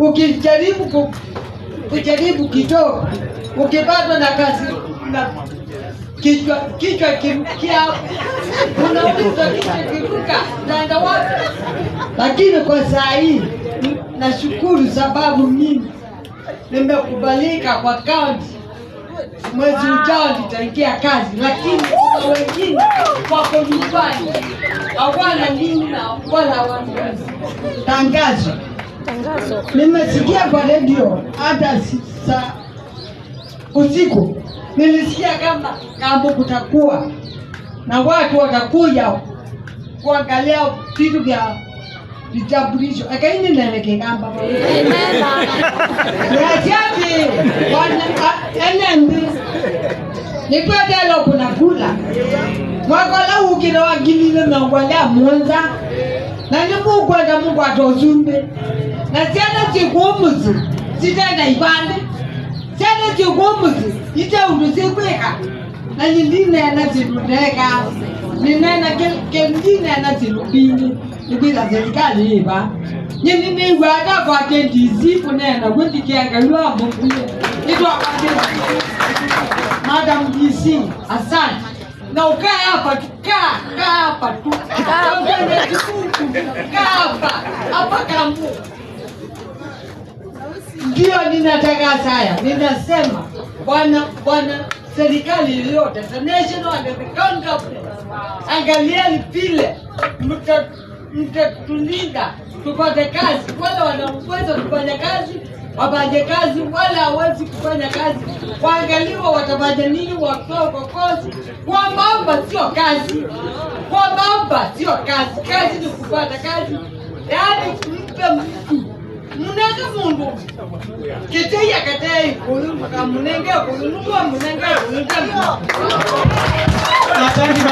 Ukijaribu kujaribu kidogo, ukipatwa na kazi na kichwa kichwa kirukia, unauliza kichwa kiruka, utaenda wapi? Lakini kwa saa hii nashukuru sababu mimi nimekubalika kwa kaunti. Mwezi ujao nitaingia kazi, lakini kuna wengine wako nyumbani hawana nini na wala hawana tangazo. Tangazo. Nimesikia kwa redio hata saa usiku nilisikia kama kambo kutakuwa na watu watakuja kuangalia vitu vya vitambulisho akaini nene kamba Amen, mama. Yachati wana enembi nikwetelo kuna kula mwakola ukile wagilile mangwalya munza na nimukwenda Mungu atozumbe na syana sikumuzi sitenda ipande syana sikumuzi iteundu sikwika na nindinena silundeka ninena kendinena silubingi nikwitha serikali iva nyini niwata kwake ndisi kunena kwindikiangalwa munguye nitwakwake. Madam DC, asante. Na ukae hapa tu, kaa, kaa hapa tu. Kaa kaa hapa, hapa Kambu. Ndio ninatangaza haya, ninasema bwana bwana, serikali yoyote, the national and the county government, angalieni vile mtatulinda tupate kazi. Wale wanaweza kufanya kazi wafanye kazi, wale hawezi kufanya kazi waangaliwe watafanya nini, watoe kokozi. Kuombaomba sio kazi, kuombaomba sio kazi. Kazi ni kupata kazi, yaani mpe mtu munenge mundu kiteya katei kuyu kamunenge kuyu nuko munenge kuyu. Asante.